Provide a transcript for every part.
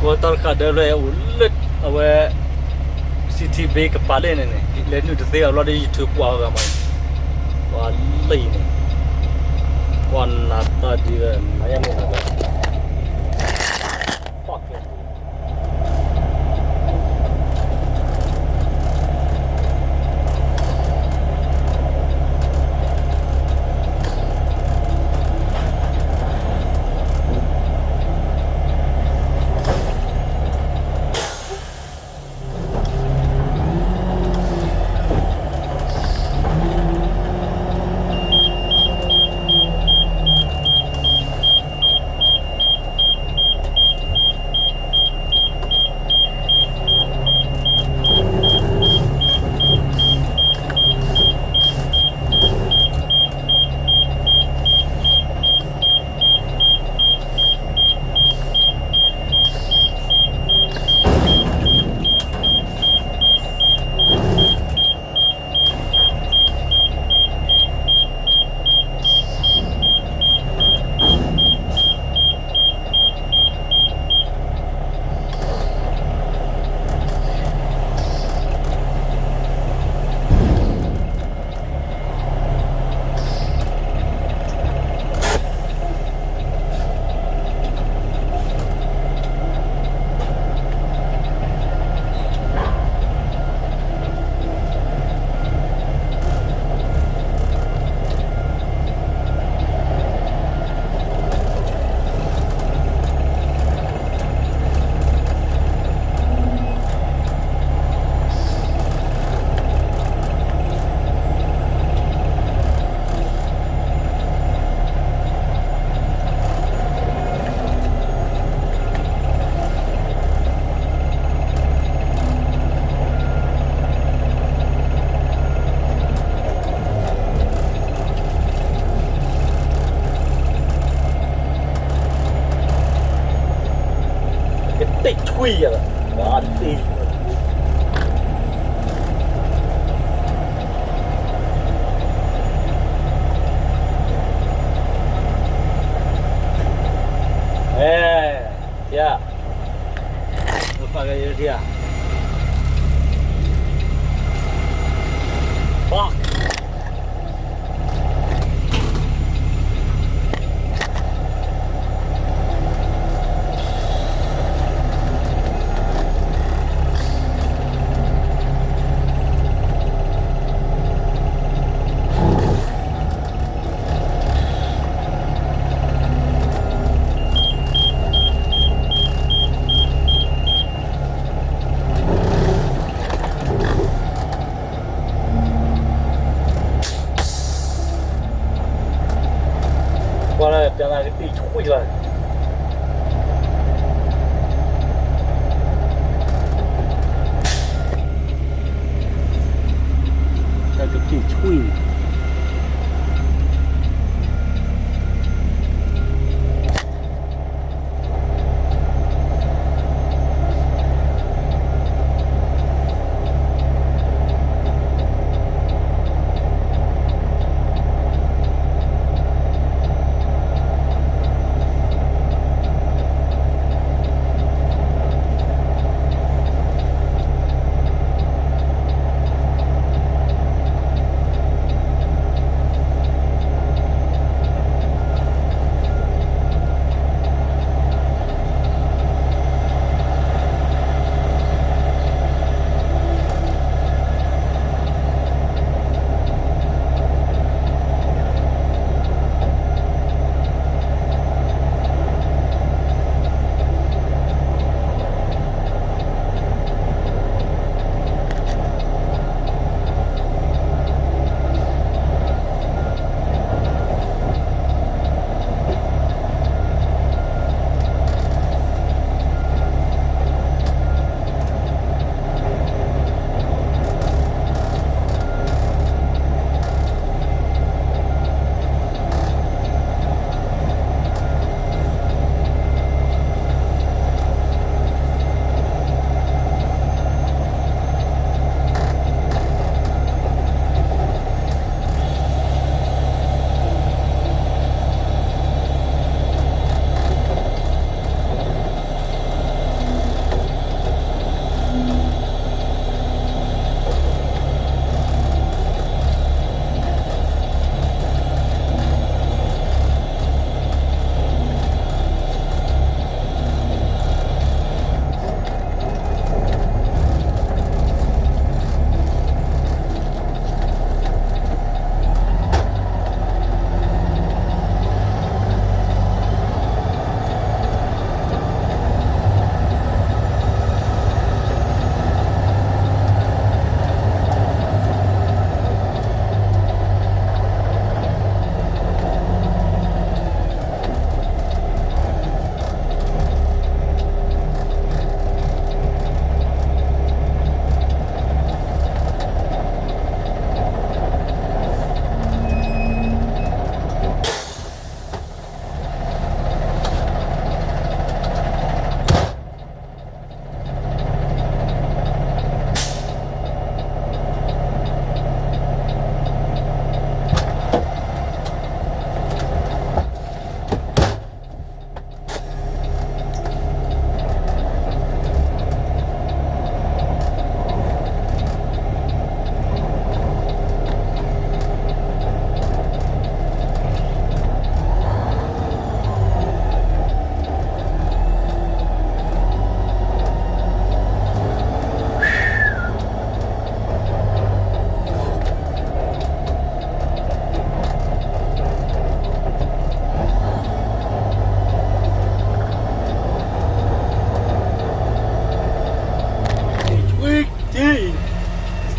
ဝဲတၢ်တဃာ်ဒၢလၢအိၣ်လၢ အဝဲ City Bay ကပၤလၢန့ၣ်န့ၣ် လဲၤနုာ်တသ့အဘျီဒီး YouTube ကွၢ်ဂၤမး, ပှၤလံန့ၣ်, ပှၤနးတၢ်ဒ်ဝဲ နးယဲၢ်မ့ၢ်နးဘၣ်. ကတ့ၢ်ထွံၣ်ယၤလီၤ, ဝါတ့ၢ်, အဲ, ယၤ, ပာ်ကယၤ, fuck. အ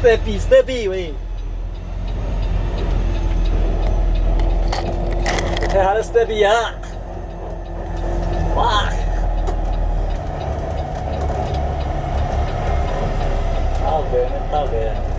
သၢပံၤ သၢပံၤဝဲ, ကဟဲဟးလၢသၢပံၤယၤ, ဝါ, တၢ်ဂဲၤန့ၣ် တၢ်ဂဲၤ.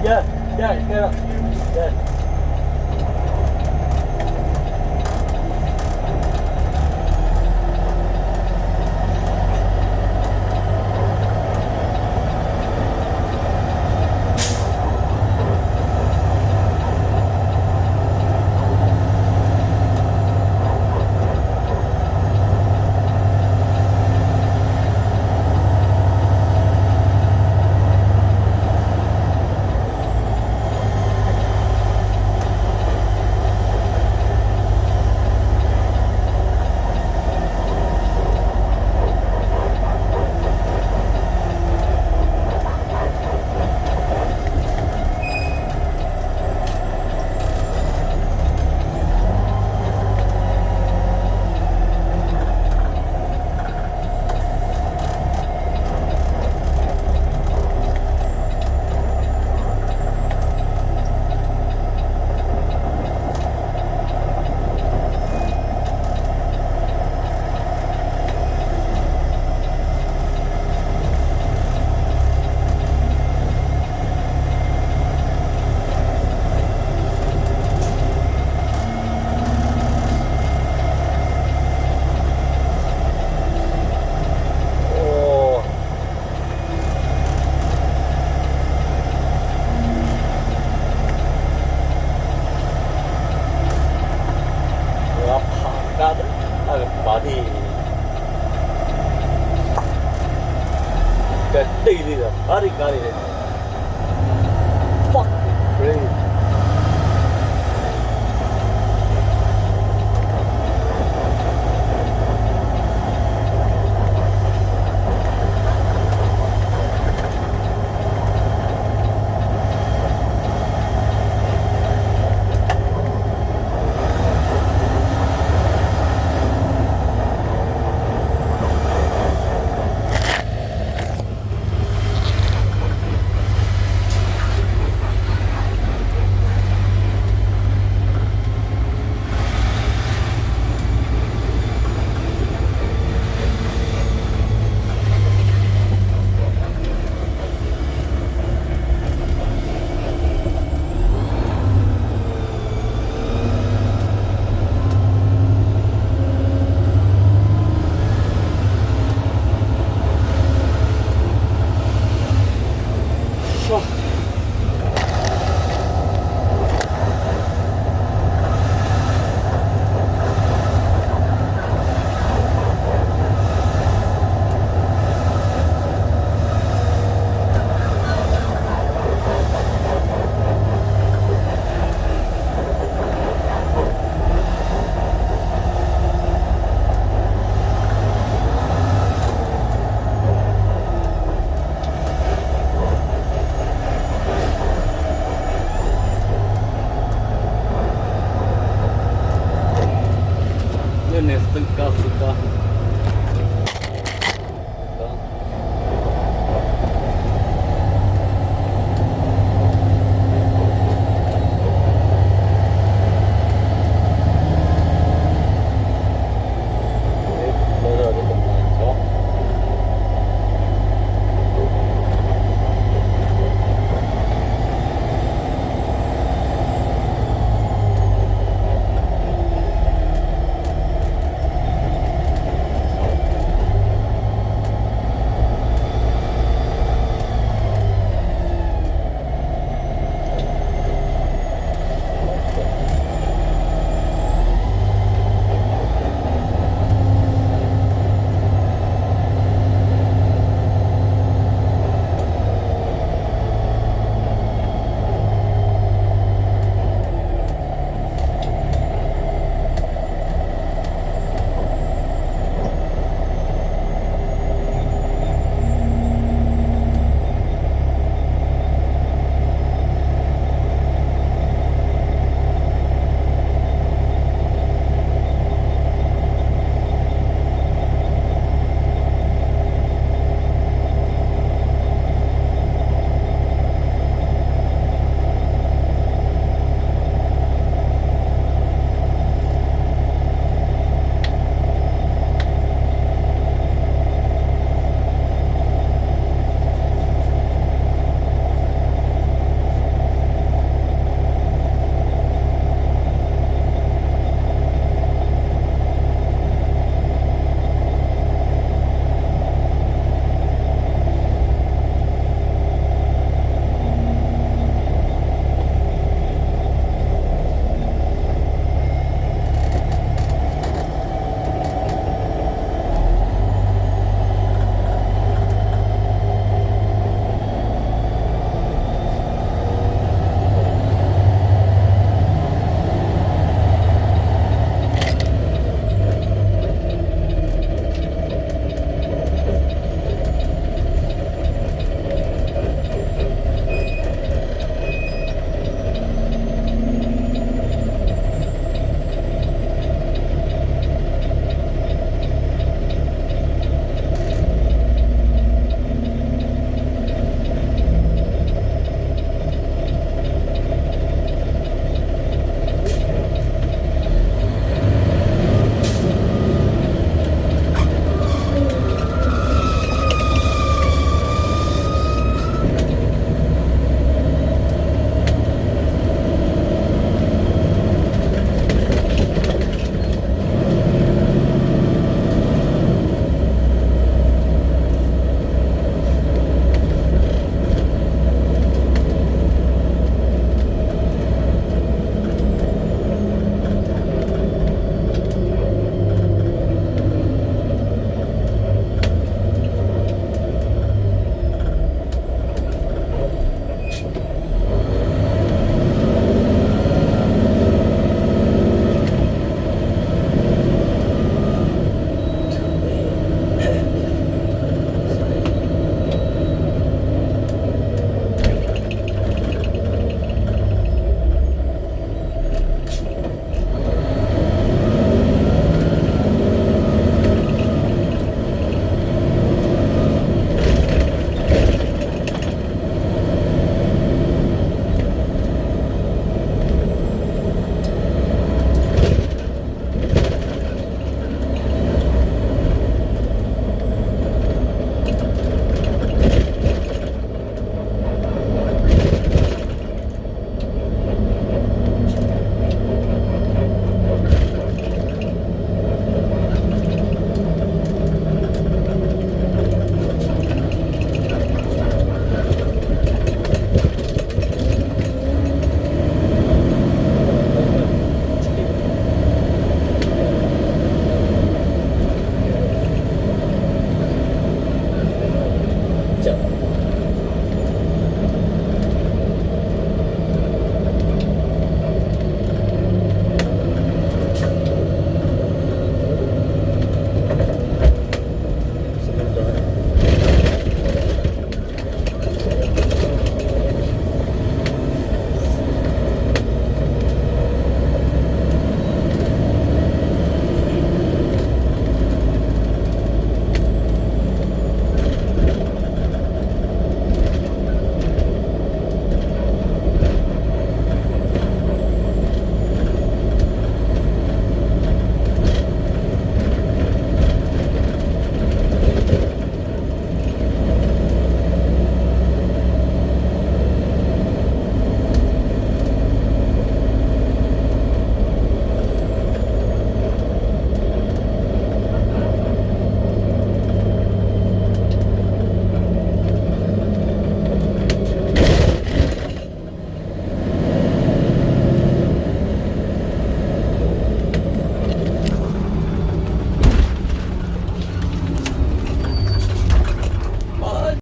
Yeah, yeah, yeah, yeah. ဝဲဖးကါဒီး တၢ်ကပၤဒ် ကတ့ၢ်လံဒီး ဖးဒံးကါဒံး Fuck, crazy.